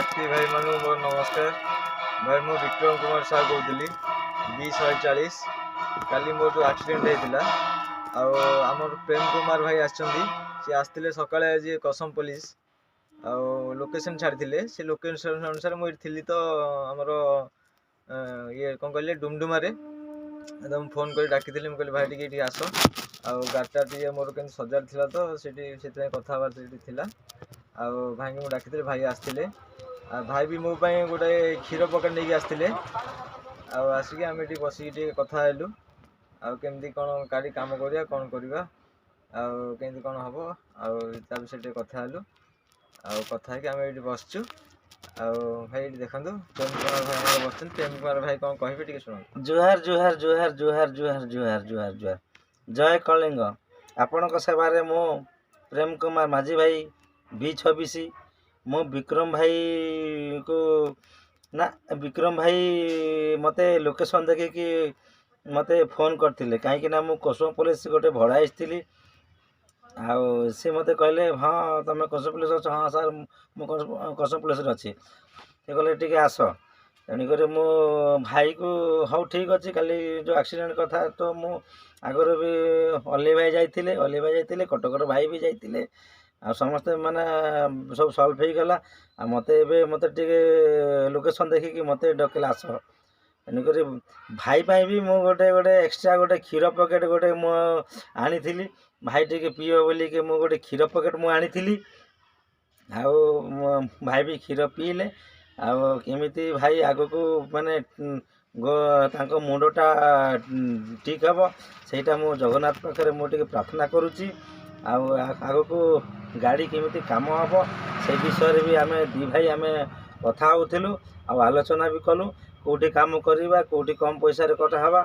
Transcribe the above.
ସାଥୀ ଭାଇମାନଙ୍କୁ ମୋର ନମସ୍କାର। ଭାଇ, ମୁଁ ବିକ୍ରମ କୁମାର ସାହୁ କହୁଥିଲି, ବି 140। କାଲି ମୋର ଯେଉଁ ଆକ୍ସିଡେଣ୍ଟ ହେଇଥିଲା, ଆଉ ଆମର ପ୍ରେମ କୁମାର ଭାଇ ଆସିଛନ୍ତି। ସିଏ ଆସିଥିଲେ ସକାଳେ ଆଜି କସମ ପୋଲିସ, ଆଉ ଲୋକେସନ୍ ଛାଡ଼ିଥିଲେ। ସେ ଲୋକେସନ୍ ଅନୁସାରେ ମୁଁ ଏଇଠି ଥିଲି ତ, ଆମର ଇଏ କ'ଣ କହିଲେ, ଡୁମଡୁମାରେ। ତ ମୁଁ ଫୋନ୍ କରି ଡାକିଥିଲି। ମୁଁ କହିଲି, ଭାଇ, ଟିକେ ଏଇଠିକି ଆସ। ଆଉ ଗାଡ଼ିଟା ଟିକେ ମୋର କେମିତି ସଜାଡ଼ି ଥିଲା ତ ସେଠି, ସେଥିପାଇଁ କଥା ହେବାର ସେଠି ଥିଲା। ଆଉ ଭାଇଙ୍କୁ ମୁଁ ଡାକିଥିଲି, ଭାଇ ଆସିଥିଲେ। ଆଉ ଭାଇ ବି ମୋ ପାଇଁ ଗୋଟେ କ୍ଷୀର ପକେଟ୍ ନେଇକି ଆସିଥିଲେ। ଆଉ ଆସିକି ଆମେ ଏଠି ବସିକି ଟିକେ କଥା ହେଲୁ, ଆଉ କେମିତି କ'ଣ ଗାଡ଼ି କାମ କରିବା, କ'ଣ କରିବା, ଆଉ କେମିତି କ'ଣ ହେବ, ଆଉ ତା ବିଷୟରେ ଟିକେ କଥା ହେଲୁ। ଆଉ କଥା ହେଇକି ଆମେ ଏଇଠି ବସିଛୁ। ଆଉ ଭାଇ, ଏଇଠି ଦେଖନ୍ତୁ, ପ୍ରେମ କୁମାର ଭାଇ ଆମର ବସିଛନ୍ତି। ପ୍ରେମ କୁମାର ଭାଇ କ'ଣ କହିବେ, ଟିକେ ଶୁଣନ୍ତୁ। ଜୁହାର ଜୁହାର ଜୁହାର ଜୁହାର ଜୁହାର ଜୁହାର ଜୁହାର ଜୁହାର, ଜୟ କଳିଙ୍ଗ। ଆପଣଙ୍କ ସେବାରେ ମୁଁ ପ୍ରେମ କୁମାର ମାଝୀ ଭାଇ, ବି 26। ମୁଁ ବିକ୍ରମ ଭାଇକୁ ନା, ବିକ୍ରମ ଭାଇ ମୋତେ ଲୋକେସନ୍ ଦେଖିକି ମୋତେ ଫୋନ୍ କରିଥିଲେ, କାହିଁକିନା ମୁଁ କୋସମ ପୋଲିସ ଗୋଟେ ଭଡ଼ା ଆସିଥିଲି। ଆଉ ସେ ମୋତେ କହିଲେ, ହଁ, ତୁମେ କୋସମ ପୋଲିସ ଅଛ? ହଁ ସାର୍, ମୁଁ କୋସମ ପୋଲିସରେ ଅଛି। ସେ କହିଲେ, ଟିକେ ଆସ। ତେଣୁକରି ମୁଁ ଭାଇକୁ ହଉ ଠିକ୍ ଅଛି। କାଲି ଯେଉଁ ଆକ୍ସିଡେଣ୍ଟ କଥା ତ ମୁଁ ଆଗରୁ ବି ଅଲି ଭାଇ ଯାଇଥିଲେ, ଅଲି ଭାଇ ଯାଇଥିଲେ, କଟକର ଭାଇ ବି ଯାଇଥିଲେ, ଆଉ ସମସ୍ତେ ମାନେ ସବୁ ସଲ୍ଭ ହେଇଗଲା। ଆଉ ମୋତେ ଏବେ ମୋତେ ଟିକେ ଲୋକେସନ୍ ଦେଖିକି ମୋତେ ଡକେଇଲା, ଆସ। ତେଣୁକରି ଭାଇ ପାଇଁ ବି ମୁଁ ଗୋଟେ ଗୋଟେ ଏକ୍ସଟ୍ରା ଗୋଟେ କ୍ଷୀର ପକେଟ୍ ଗୋଟେ ମୁଁ ଆଣିଥିଲି। ଭାଇ ଟିକେ ପିଇବ ବୋଲିକି ମୁଁ ଗୋଟେ କ୍ଷୀର ପକେଟ୍ ମୁଁ ଆଣିଥିଲି। ଆଉ ଭାଇ ବି କ୍ଷୀର ପିଇଲେ। ଆଉ କେମିତି ଭାଇ ଆଗକୁ ମାନେ ତାଙ୍କ ମୁଣ୍ଡଟା ଠିକ୍ ହେବ, ସେଇଟା ମୁଁ ଜଗନ୍ନାଥ ପାଖରେ ମୁଁ ଟିକେ ପ୍ରାର୍ଥନା କରୁଛି। ଆଉ ଆଗକୁ ଗାଡ଼ି କେମିତି କାମ ହେବ, ସେ ବିଷୟରେ ବି ଆମେ ଦୁଇ ଭାଇ ଆମେ କଥା ହେଉଥିଲୁ ଆଉ ଆଲୋଚନା ବି କଲୁ, କେଉଁଠି କାମ କରିବା, କେଉଁଠି କମ୍ ପଇସାରେ କଟା ହେବା।